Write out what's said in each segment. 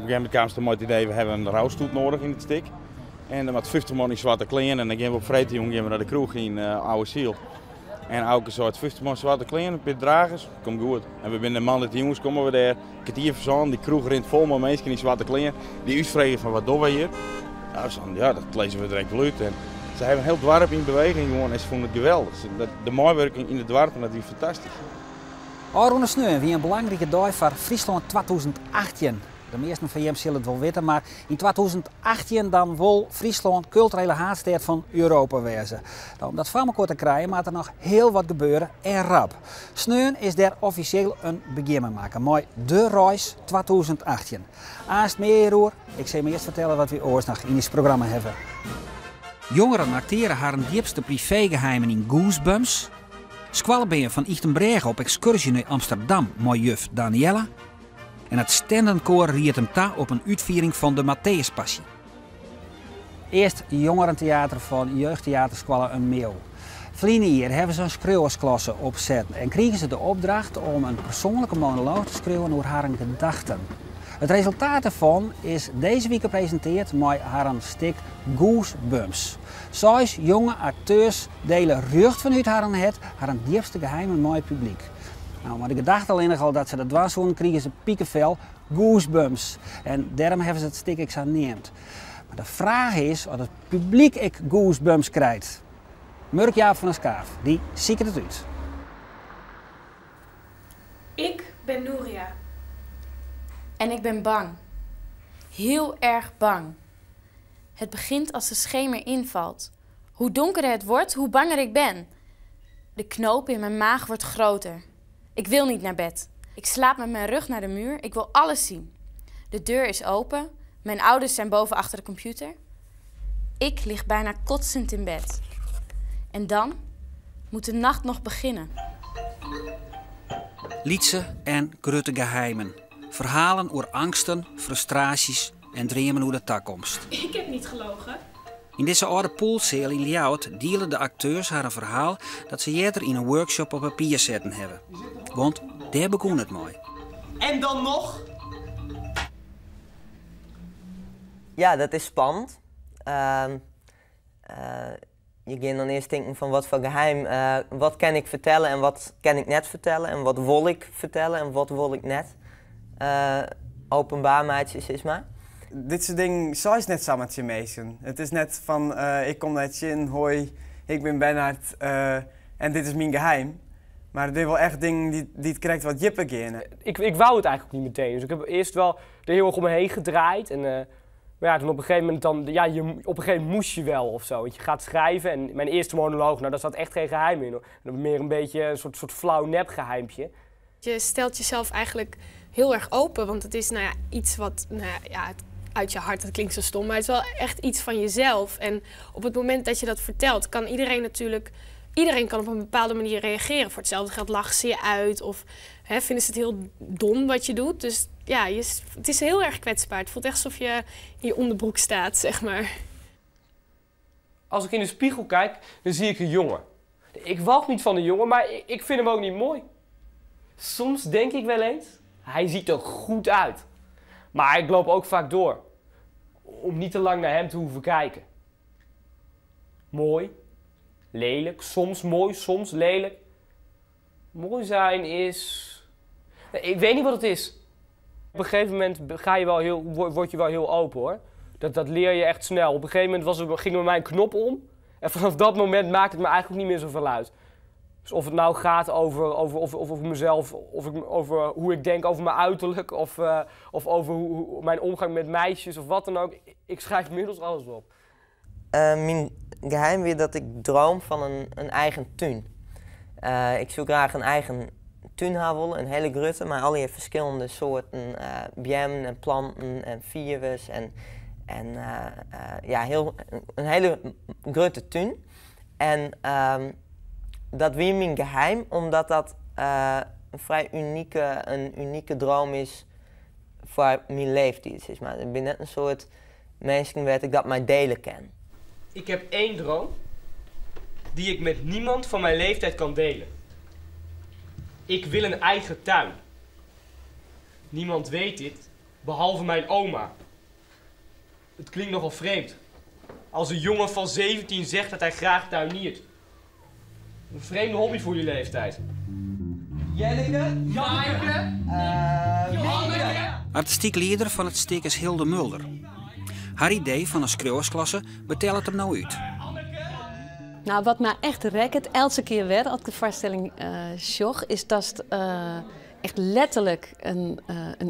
Op in gegeven momint kamen se mei it idee, we hawwe in roustoet noadich yn it stik. En der moat 50 man yn swarte klean en dan gean we op freedtejûn gean we nei de kroech yn Ouwe Syl. En Auke seit 50 man swarte klean, in pear dragers, komt goed. En we binne de moandeitejûns komme we dêr, kertier foar sânen, dy kroech rint fol mei minsken yn swarte klean, dy't ús freegje fan wat dogge wy hjir? Ja, we seinen, ja, dat lizze we direkt wol út. En se hawwe in hiel doarp yn beweging gewoan en se fûnen it geweldich. De meiwurking yn it doarp, dat wie fantastysk. Ôfrûne sneon wie in belangrike dei foar Fryslân 2018. De measten fan jim sille it wol witte, mar yn 2018 dan wol Fryslân kulturele haadstêd fan Europa wêze. Nou, om dat foar mekoar te krijen moat der noch hiel wat gebeure en rap. Sneon is dêr offisjeel in begjin mei makke mei De Reis 2018. Aanst mear hjiroer, ik sil jim earst fertelle wat wy oars noch yn ús programma hawwe. Jongeren akteare harren djipste priveegeheimen yn Goosebumps. Skoallebern fan Ychtenbrêge op ekskurzje nei Amsterdam mei juf Daniella. En it Stendenkoar riedt him ta op in útfiering fan de Matthäuspassy. Earst jongerenteater fan jeugdteaterskoalle 'n Meeuw. Ferline jier hawwe se in skriuwersklasse opsetten en krigen se de opdracht om in persoanlike monolooch te skriuwen oer harren gedachten. It resultaat dêrfan is dizze wike presinteard mei harren stik Goosebumps. Seis jonge akteurs dele rjocht fanút harren hert harren djipste geheimen mei it publyk. No, mei de gedachte allinnich al dat se dat dwaan soenen, krigen se pikefel, goosebumps. En dêrom hawwe se it stik ek sa neamd. Mar de fraach is oft it publyk ek goosebumps krijt. Murk Jaap van der Schaaf, dy siket it út. Ik ben Nouria. En ik ben bang. Heel erg bang. Het begint als de schemer invalt. Hoe donkerder het wordt, hoe banger ik ben. De knoop in mijn maag wordt groter. Ik wil niet naar bed. Ik slaap met mijn rug naar de muur. Ik wil alles zien. De deur is open. Mijn ouders zijn boven achter de computer. Ik lig bijna kotsend in bed. En dan moet de nacht nog beginnen. Lytse en grutte geheimen. Ferhalen oer eangsten, frustraasjes en dreamen oer de takomst. Ik heb niet gelogen. Yn dizze âlde poolseal yn Ljouwert diele de akteurs harren ferhaal dat se earder yn in workshop op papier setten hawwe. Want dêr begûn it mei. En dan noch? Ja, dat is spannend. Ehm, eh, je gean dan earst tinken fan wat foar geheim, eh, wat kin ik fertelle en wat kin ik net fertelle en wat wol ik fertelle en wat wol ik net eh, openbaar meitsje, sis mar. Dit soart dingen seist net samar tsjin minsken. It is net fan eh, ik kom nei tsjin, hoi, ik bin Bernard eh, en dit is myn geheim. Mar it binne wol echt dingen dy't, dy't krekt wat djipper geane. Ik, ik wou het eigenlijk ook niet meteen. Dus ik heb eerst wel er heel erg om me heen gedraaid. En, eh, maar ja, toen op een gegeven moment dan, ja, je, op een gegeven moment moest je wel of zo. Want je gaat schrijven en mijn eerste monoloog, nou daar zat echt geen geheim in hoor. Meer een beetje een soort, soort flauw nepgeheimpje. Je stelt jezelf eigenlijk heel erg open, want het is nou ja, iets wat nou ja, uit je hart, dat klinkt zo stom, maar het is wel echt iets van jezelf. En op het moment dat je dat vertelt, kan iedereen natuurlijk, iedereen kan op een bepaalde manier reageren. Voor hetzelfde geld lachen ze je uit of hè, vinden ze het heel dom wat je doet. Dus ja, je, het is heel erg kwetsbaar. Het voelt echt alsof je in je onderbroek staat, zeg maar. Als ik in de spiegel kijk, dan zie ik een jongen. Ik walg niet van de jongen, maar ik vind hem ook niet mooi. Soms denk ik wel eens, hij ziet er goed uit. Maar ik loop ook vaak door. Om niet te lang naar hem te hoeven kijken. Mooi, lelijk, soms mooi, soms lelijk. Mooi zijn is. Ik weet niet wat het is. Op een gegeven moment ga je wel heel, word je wel heel open hoor. Dat, dat leer je echt snel. Op een gegeven moment was er, ging bij mij een knop om. En vanaf dat moment maakt het me eigenlijk niet meer zoveel uit. Dus of het nou gaat over, over, of, of, over mezelf, of ik, over hoe ik denk over mijn uiterlijk, of, uh, of over hoe, hoe, mijn omgang met meisjes of wat dan ook. Ik schrijf inmiddels alles op. Uh, myn geheim wie dat ik dream fan in, in eigen tún. Uh, ik soe graach in eigen tún ha wolle, in hiele grutte, mei allegear ferskillende soarten uh, beammen en planten en fivers en, en uh, ja, hiel, in hiele grutte tún. En um, dat wie myn geheim, omdat dat in frij unike, in unike dream is foar myn leeftiid. Sis mar. Ik bin net in soart minsken wêr't ik dat mei diele kin. Ik heb één droom die ik met niemand van mijn leeftijd kan delen. Ik wil een eigen tuin. Niemand weet dit, Behalve mijn oma. Het klinkt nogal vreemd. Als een jongen van 17 zegt dat hij graag tuiniert. Een vreemde hobby voor die leeftijd. Jenneke? Janneke? Johanneke? Artistyk lieder fan it stik is Hilde Mulder. Har idee fan in skriuwersklasse betellet him no út. Nou, wat my echt rekket, elke kear wer as ik de foarstelling sjoch, is dat echt letterlik in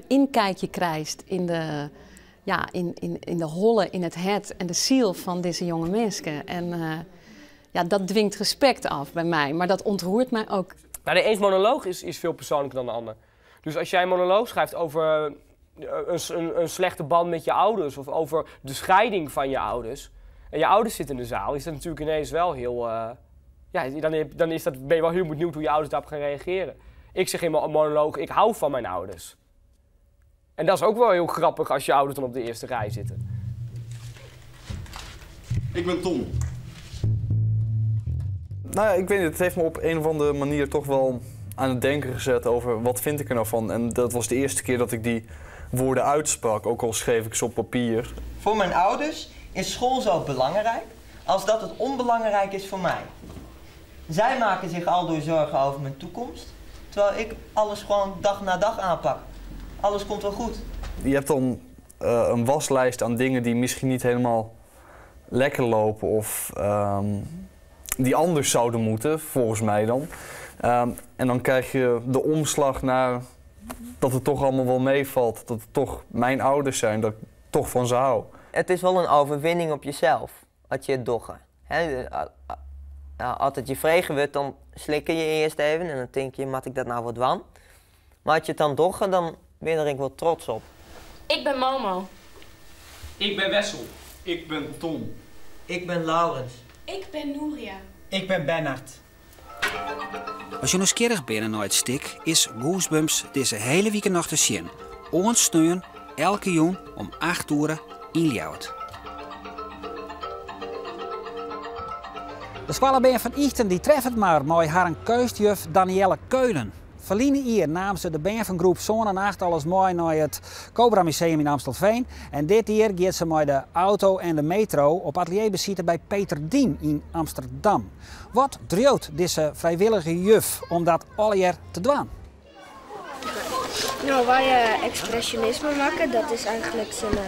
ynkijkje krijst yn de, ja, yn de holle, yn it hert en de siel fan dizze jonge minsken. En ja, dat dwingt respekt ôf by my, mar dat ûntroert my ek. Nou, de eens monoloog is veel persoonlijker dan de ander. Dus als jij een monoloog schrijft over een slechte band met je ouders of over de scheiding van je ouders en je ouders zitten in de zaal, is dat natuurlijk ineens wel heel, ja, dan is dat, ben je wel heel benieuwd hoe je ouders daarop gaan reageren. Ik zeg in mijn monoloog, ik hou van mijn ouders. En dat is ook wel heel grappig als je ouders dan op de eerste rij zitten. Ik ben Tom. Nou ja, ik weet niet, het heeft me op een of andere manier toch wel aan het denken gezet over wat vind ik er nou van. En dat was de eerste keer dat ik die woorden uitsprak, ook al schreef ik ze op papier. Voor mijn ouders is school zo belangrijk als dat het onbelangrijk is voor mij. Zij maken zich al door zorgen over mijn toekomst, terwijl ik alles gewoon dag na dag aanpak. Alles komt wel goed. Je hebt dan een waslijst aan dingen die misschien niet helemaal lekker lopen of die anders zouden moeten, volgens mij dan. En dan krijg je de omslag naar dat het toch allemaal wel meevalt. Dat het toch mijn ouders zijn, dat ik toch van ze hou. Het is wel een overwinning op jezelf, als je het dogge. Als het je vregen wordt, dan slik je eerst even en dan denk je, moet ik dat nou wat wan? Maar als je het dan dogge, dan ben je er wel trots op. Ik ben Momo. Ik ben Wessel. Ik ben Tom. Ik ben Laurens. Ik ben Nouria. Ik ben Bernard. As je nijsgjirrich binne nei it stik, is Goosebumps dizze hiele wike noch te sjen. Oant sneon, elke jûn om 8 oere yn Ljouwert. De skoallebern fan Ychten dy treffe it mar mei harren keunstjuf Danielle Keulen. Ferline jier naam se de bern fan groep sân en acht alris mei nei it Cobra Museum yn Amstelveen. En dit jier giet se mei de auto en de metro op atelierbesite by Peter Diem yn Amsterdam. Wat driuwt dizze frijwillige juf om dat allegear te dwaan? Nou, wy expressionisme makken, dat is eigenlijk zo'n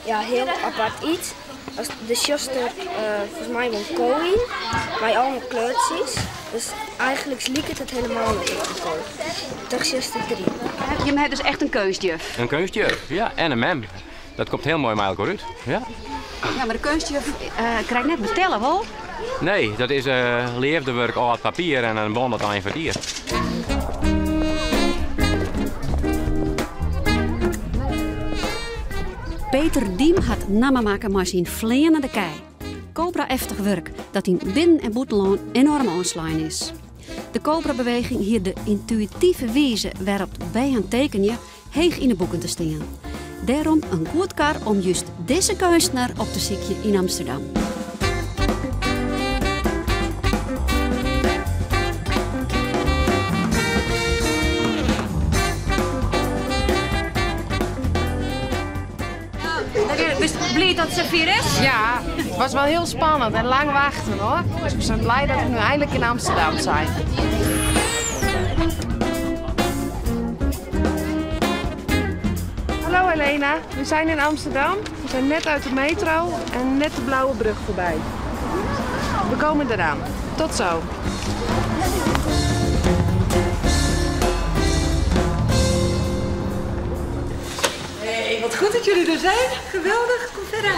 ja, heel apart iets. As de sjochst folgens my wol in kooi, mei allemaal kleurtsjes. Dus eigenlijk liket it hielendal net op in kooi. Toch sjochst der drie. Je hebt dus echt een keunstjuf. Een keunstjuf, ja. En in mem. Dat komt heel mooi mei elkoar út. Ja. Ja, mar de keunstjuf krijt net betelle, wol? Nee, dat is leafdewurk, âld papier en in bon dat ein fan it jier. Peter Diem hat namme makke mei syn fleanende kij. Cobra-eftich wurk dat yn binnen- en bûtenlân enoarm oanslein is. De Cobra-beweging hie de yntuïtive wize wêrop't bern tekenje heech yn 'e boeken te stean. Dêrom in goed kar om just dizze keunstner op te sykjen yn Amsterdam. Bist bliid dat it safier is? Ja, het was wel heel spannend en lang wachten hoor. Dus we zijn blij dat we nu eindelijk in Amsterdam zijn. Hallo Helena, we zijn in Amsterdam. We zijn net uit de metro en net de blauwe brug voorbij. We komen eraan. Tot zo. Hey, wat goed dat jullie er zijn. Geweldig. Kom verder.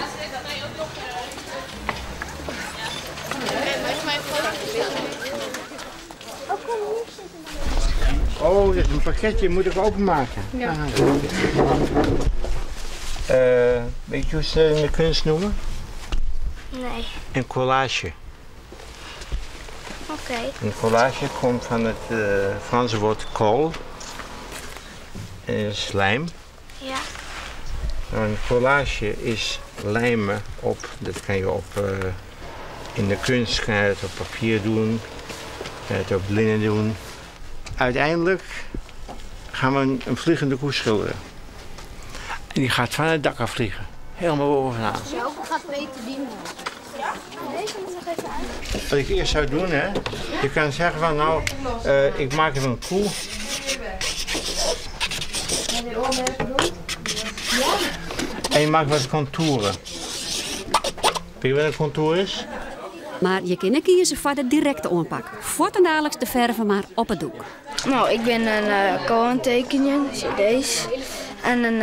Oh, dat is een pakketje. Moet ik openmaken? Ja. Ah. Weet je hoe ze in de kunst noemen? Nee. Een collage. Oké. Een collage komt van het Franse woord colle. En is lijm. Ja. Een collage is lijmen op, dat kan je op, in de kunst kan je het op papier doen, kan je het op linnen doen. Uiteindelijk gaan we een vliegende koe schilderen. En die gaat van het dak af vliegen. Helemaal bovenaan. Jouke gaat Peter Diem Deze moet nog even uit. Wat ik eerst zou doen, hè. Je kan zeggen van nou, ik maak even een koe. En je maakt wat contouren. Weet je wat een contour is? Mar je kinne kieze foar de direkte oanpak. Fuortendaliks de ferve mar op it doek. Nou, ik ben in ko oan it tekenjen, cd's. En in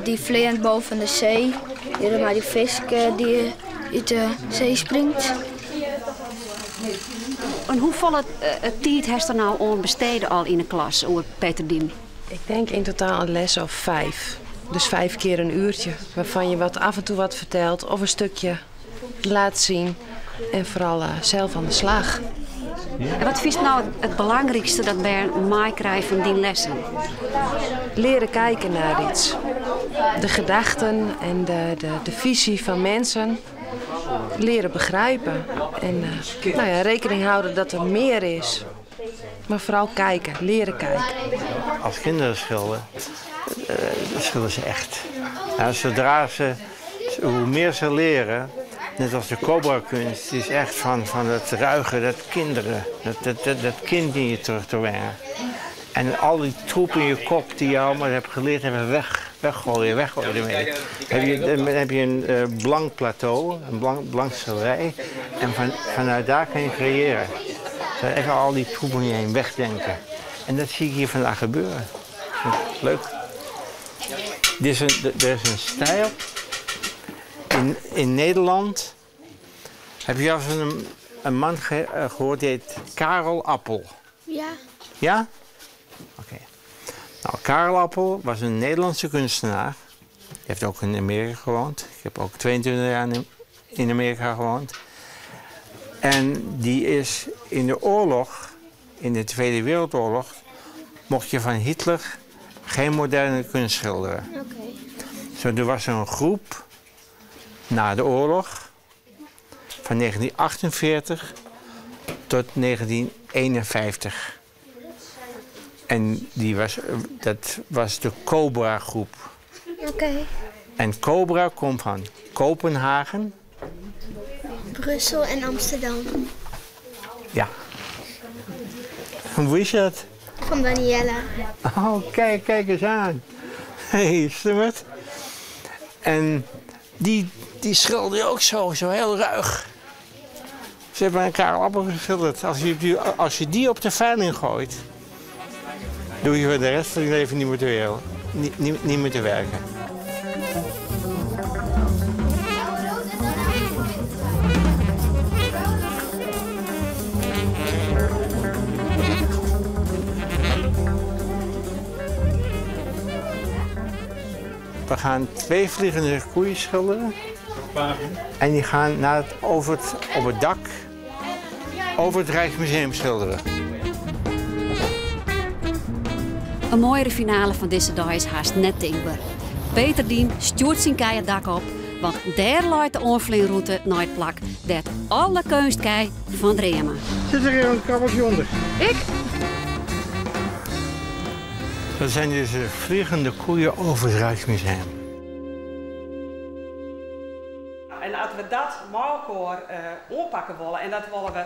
dy fleant boven de see. Hjir mei dy fisk dy't út de see springt. En hoefolle tiid hast der no oan bestede al yn 'e klas oer Peter Diem? Ik denk in totaal een les of 5. Dus 5 keer een uurtje, waarvan je wat af en toe wat vertelt of een stukje laat zien. En vooral zelf aan de slag. En wat fynst no it belangrykste dat bern meikrije fan dyn lessen? Leren kijken naar iets. De gedachten en de visie van mensen leren begrijpen. En nou ja, rekening houden dat er meer is. Maar vooral kijken, leren kijken. Als kinderen schilderen, schilderen ze echt. Ja, zodra ze, hoe meer ze leren, net als de cobra-kunst, is echt van dat ruige, dat kinderen, dat kind in je terug te brengen. En al die troep in je kop die je allemaal hebt geleerd, hebben weggooien, weggooien ermee. Dan heb je een blank plateau, een blank schilderij. En vanuit daar kan je creëren. Dus even al die troep om je heen wegdenken. En dat zie ik hier vandaag gebeuren. Leuk. Er is een stijl. In Nederland heb je al eens een man gehoord die heet Karel Appel. Ja. Ja? Oké. Karel Appel was een Nederlandse kunstenaar. Die heeft ook in Amerika gewoond. Ik heb ook 22 jaar in Amerika gewoond. En die is in de oorlog, in de Tweede Wereldoorlog, mocht je van Hitler geen moderne kunst schilderen. Zo, er was een groep na de oorlog, van 1948 tot 1951. En dat was de Cobra-groep. En Cobra komt van Kopenhagen. Brussel en Amsterdam. Ja. Hoe wist je dat? Van Danielle. Oh, kijk eens aan. Hey, slim. En die schilderde ook zo heel ruig. Ze hebben een Karel Appel geschilderd. Als je die op de veiling gooit, doe je voor de rest van je leven niet meer te werken. Niet meer te werken. We gaan 2 vliegende koeien schilderen. En die gaan op het dak over het Rijksmuseum schilderen. Een mooiere finale van deze dag is haast net denkbaar. Peter Diem stuurt zijn kei het dak op, want daar loopt de oorvleerroute naar het plak dat alle kunstkei van dremen. Zit er hier een krabbeltje onder? Ik? Dat zijn dus de vliegende koeien over het Rijksmuseum. En als we dat maalkoor aanpakken willen en dat willen we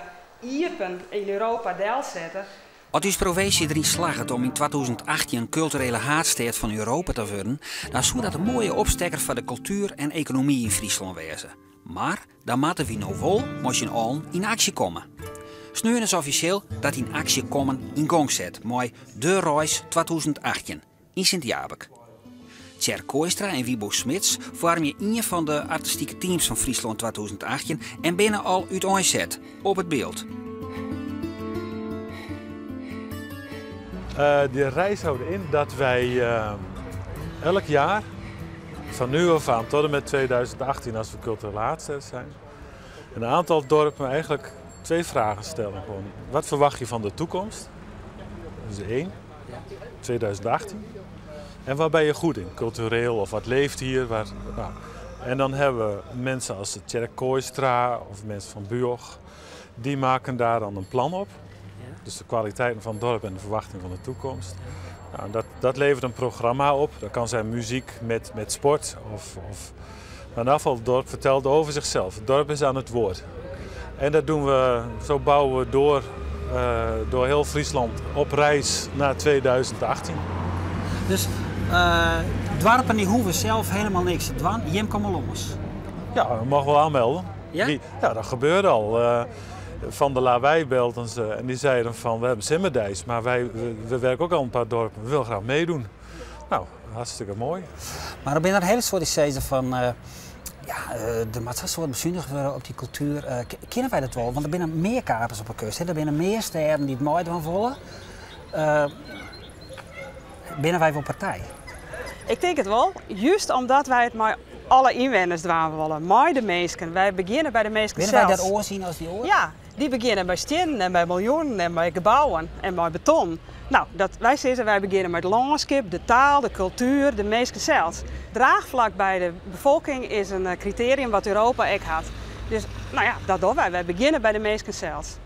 iepen in Europa deel zetten. Als uw provincie erin slaagt om in 2018 een culturele haatstad van Europa te worden, dan zou dat een mooie opstekker voor de cultuur en economie in Friesland wezen. Maar dan moeten we nou wel, moet je al in actie komen. Sneun is officieel dat in actie komen in gang zet, mooi De Reis 2018 in Sint-Jabek. Tjerk Kooistra en Wiebo Smits vormen een van de artistieke teams van Friesland 2018 en binnen al uiteenzet op het beeld. Die reis houdt in dat wij elk jaar, van nu af aan tot en met 2018 als we culturele haatstad zijn, een aantal dorpen eigenlijk 2 vragen stellen. Gewoon, wat verwacht je van de toekomst? Dat is 1, 2018. En waar ben je goed in? Cultureel of wat leeft hier? Waar, nou. En dan hebben we mensen als Tjerk Kooistra of mensen van Buog. Die maken daar dan een plan op. Dus de kwaliteiten van het dorp en de verwachting van de toekomst. Nou, dat, dat levert een programma op. Dat kan zijn muziek met, met sport. Of, of... Maar in afval, het dorp vertelt over zichzelf. Het dorp is aan het woord. En dat doen we, zo bouwen we door, eh, door heel Friesland op reis naar 2018. Dus uh, doarpen die hoege sels helemaal niks te dwaan. Jim komme los. Ja, we mogen wel aanmelden. Ja? Die, ja, dat gebeurde al. Uh, van de Lawei belden ze en die zeiden van we hebben Simmerdeis, maar wij we, we werken ook al een paar dorpen, we willen graag meedoen. Nou, hartstikke mooi. Mar der binne in hiele soad dy't sizze fan ja, der moat sa'n soad besunige wurde op dy kultuer. Kinne wy dat wol? Want der binne mear kapers op 'e kust. Hè? Der binne mear stêden dy't meidwaan wolle. Binne wy wol partij? Ik tink it wol, just omdat wy it mei alle ynwenners dwaan wolle, mei de minsken. Wy begjinne by de minsken Binne wy sels. dêr oars yn as dy oaren? Ja, dy begjinne by stiennen en by miljoenen en by gebouwen en mei beton. Nou, dat, wy sizze wy begjinne mei it lânskip, de taal, de kultuer, de minsken sels. Draachflak by de befolking is in kriterium wat Europa ek hat. Dus, no ja, dat dogge wy. Wy begjinne by de minsken sels.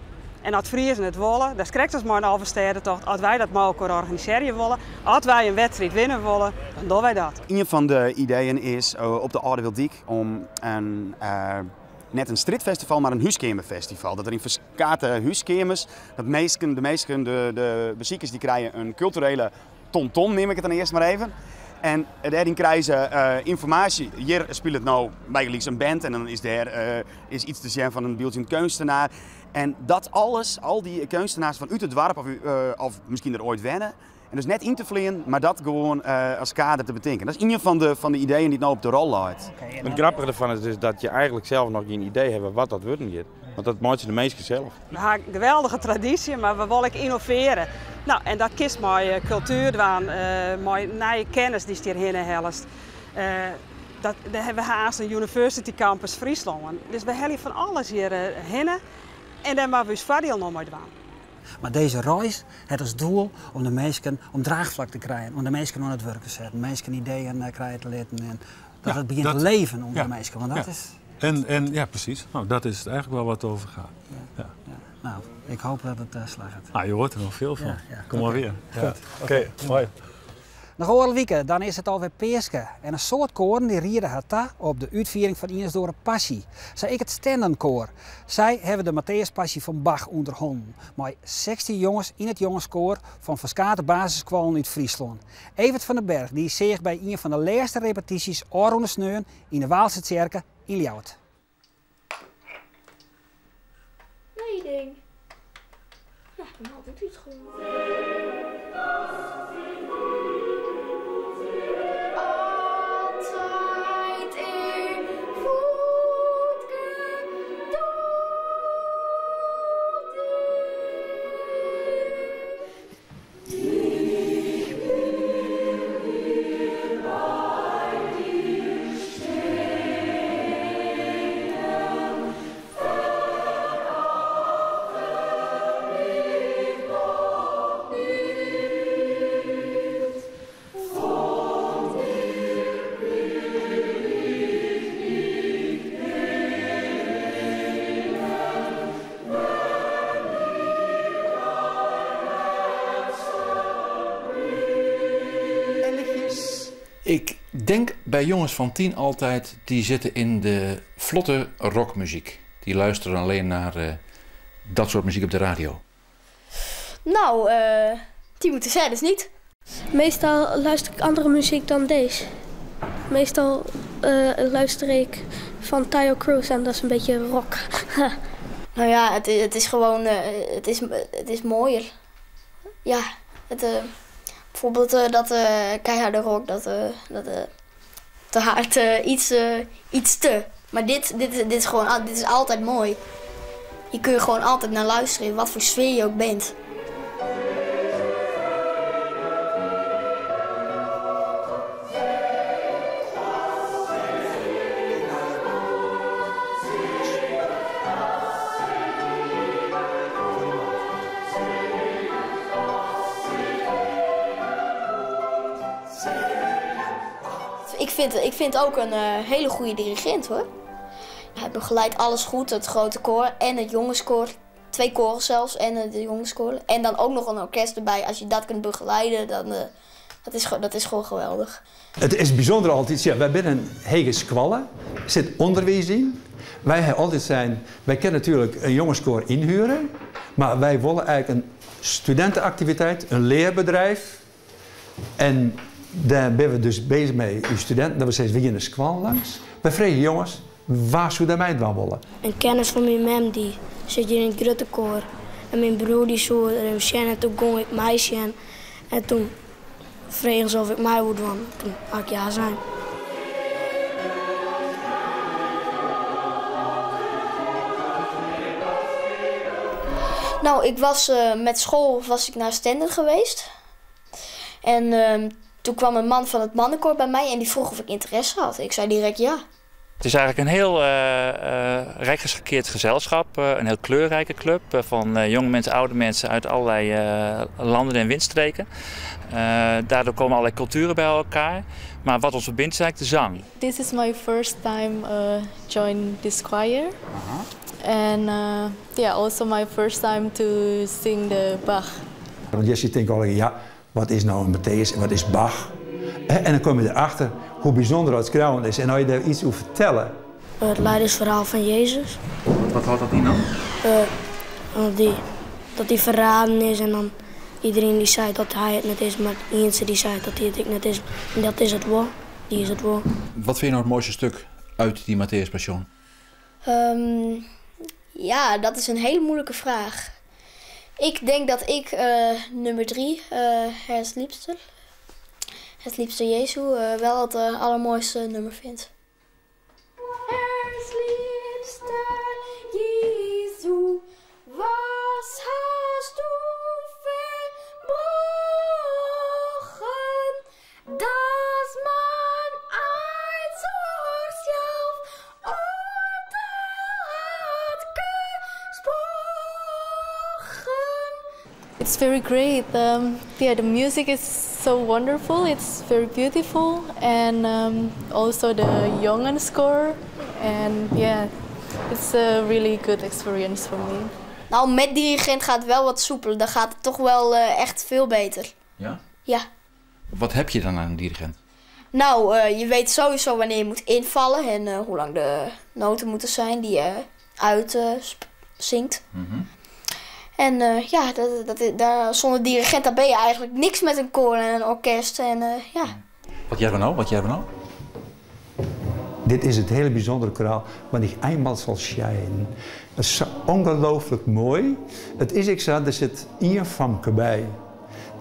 En as Friezen it wolle, dat is krekt as mei in Alvestêdetocht, as wy dat mei elkoar organisearje wolle, as wy in wedstriid winne wolle, dan dogge wy dat. Ien fan de ideeën is op de Alde Biltdyk om in, net in strjitfestival, mar in húskeamerfestival. Dat der yn ferskate húskeamers, dat minsken, de minsken, de, de besikers, dy krije in kulturele tomtom, neam ik it dan earst mar even. En dêryn krije se ynformaasje. Hjir spilet no bygelyks in band en dan is dêr is iets te sjen fan in byldzjend keunstenaar. En dat alles, al dy keunstenaars fan út it doarp of, of miskien der oait wenne. En dus net yn te fleanen, mar dat gewoan as kader te betinken. Dat is ien fan de, fan de ideeën dy't no op de rol leit. It grappige derfan is dus dat je eigentlik sels noch gjin idee hawwe wat dat wurden giet. Want dat meitsje de minsken sels. We ha in geweldige tradysje, mar we wolle ek ynnovearje. No, en dat kinst mei kultuer dwaan, mei nije kennis dy'tst hjirhinne hellest. Dat, we ha aanst in University Campus Fryslân. Dus we helje fan alles hjir hinne en dêr moatte we ús foardiel noch mei dwaan. Mar dizze reis hat as doel om de minsken om draachflak te krijen, om de minsken oan it wurk te setten, minsken ideeën krije te litten en dat it begjint te leven ûnder de minsken. Want dat is. En, en ja, presys. No, dat is it eigentlik wol wat it oer giet. Ja. No, ik hoopje dat it slagget. Ah, je heart der noch folle fan. Kom mar wer. Goed. Oké, moai. Noch oardel wike, dan is it alwer Peaske. En in soad koaren dy riede har ta op de útfiering fan ien as de oare passy. Sa ek it Stenden-koar. Sy hawwe de Matthäus-passy fan Bach ûnder hannen. Mei 16 jonges yn it jongeskoar fan ferskate basisskoallen út Fryslân. Evert van den Berg dy seach by ien fan de lêste repetysjes ôfrûne sneon yn de Waalse Tsjerke yn Ljouwert. Nee, ding. Ja, ik ben altyd útgooid. Altyd in goed Ik denk bij jongens van 10 altijd, die zitten in de vlotte rockmuziek. Die luisteren alleen naar dat soort muziek op de radio. Nou, die moeten zij dus niet. Meestal luister ik andere muziek dan deze. Meestal luister ik van Taio Cruz en dat is een beetje rock. Nou ja, het is gewoon, het is mooier. Ja, bijvoorbeeld dat keiharde rock, dat te hard, iets te. Maar dit is altijd mooi. Hier kun je gewoon altijd naar luisteren, in wat voor sfeer je ook bent. Ik vind ook een hele goede dirigent, hoor. Hij begeleidt alles goed, het grote koor en het jongenskoor. Twee koren zelfs en de jongenskoor. En dan ook nog een orkest erbij. Als je dat kunt begeleiden, dan dat is gewoon geweldig. Het is bijzonder altijd, ja, wij binnen Hegeskoalle, er zit onderwijs in. Wij hebben altijd zijn, wij kunnen natuurlijk een jongenskoor inhuren, maar wij willen eigenlijk een studentenactiviteit, een leerbedrijf. En daar ben we dus bezig mee, uw studenten, dat we steeds weer in de squal langs. Wij vragen jongens, waar zou dat mij dan willen? Een kennis van mijn mem die zit hier in het grote koor. En mijn broer die zo er in Sjen en toen kon ik meisje en, en toen vroegen ze of ik mij wilde doen. Toen had ik ja zijn. Nou, ik was met school was ik naar Stenden geweest. En toen kwam een man van het mannenkoor bij mij en die vroeg of ik interesse had. Ik zei direct ja. Het is eigenlijk een heel rijk geschakeerd gezelschap, een heel kleurrijke club van jonge mensen, oude mensen uit allerlei landen en windstreken. Daardoor komen allerlei culturen bij elkaar. Maar wat ons verbindt is eigenlijk de zang. This is my first time join this choir. And yeah, also my first time to sing the Bach. Want Jesse denkt al, ja, wat is nou een Matthäus en wat is Bach? En dan kom je erachter hoe bijzonder dat skreauwen is en als je daar iets over vertellen. Het lijdensverhaal van Jezus. Wat houdt dat in dan? Dat hij verraden is en dan iedereen die zei dat hij het net is, maar Iense die zei dat hij het net is. En dat is het wel. Die is het wel. Wat vind je nou het mooiste stuk uit die Matthäus Passion? Ja, dat is een hele moeilijke vraag. Ik denk dat ik nummer 3, Het Liefste, Het Liefste Jezu, wel het allermooiste nummer vind. Het liefste Jezu, was hast du verbrochen, dat man uit zichzelf oordeel had gesproken. It's very great. Yeah, the music is so wonderful. It's very beautiful, and also the jongenskoor. And yeah, it's a really good experience for me. Nou, met dirigent gaat het wel wat soepeler. Dan gaat het toch wel echt veel beter. Ja? Ja. Wat heb je dan aan een dirigent? Nou, je weet sowieso wanneer je moet invallen en hoe lang de noten moeten zijn die je uitzingt. En ja, zonder dirigent daar ben je eigenlijk niks met een koor en een orkest. En, ja. Wat jij nou? Wat jij nou? Dit is het hele bijzondere koraal, wanneer ik eenmaal zal shine. Dat is zo ongelooflijk mooi. Het is ik zo, er zit één famke bij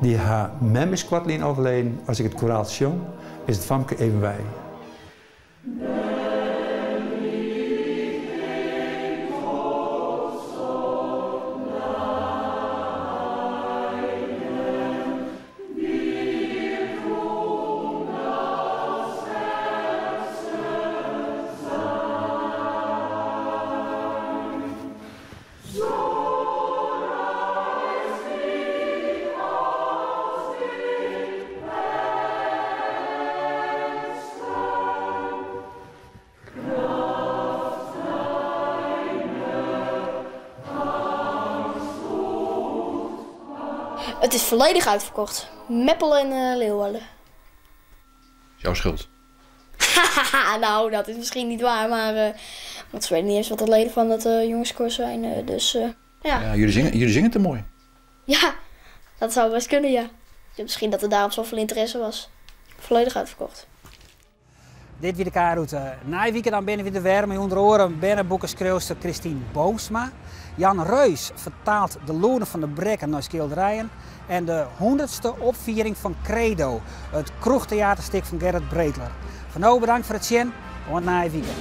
die haar mem is kwartlien overleden. Als ik het koraal zong, is het famke even bij. Het is volledig uitverkocht. Meppel en Leeuwarden. Jouw schuld. Nou, dat is misschien niet waar, maar want ze weten niet eens wat de leden van het jongenskoor zijn. Dus ja. Ja, jullie zingen te mooi. Ja, dat zou best kunnen, ja. Misschien dat er daarom zoveel interesse was. Volledig uitverkocht. Dit weer de K-route. Na weekend dan binnen weer de Werme onder oren berneboekenschrijfster Christine Boomsma. Jan Reus vertaalt de lonen van de brekken naar schilderijen. En de 100ste opviering van Credo, het kroegtheaterstuk van Gerrit Breteler. Van nou bedankt voor het zien, want na weekend.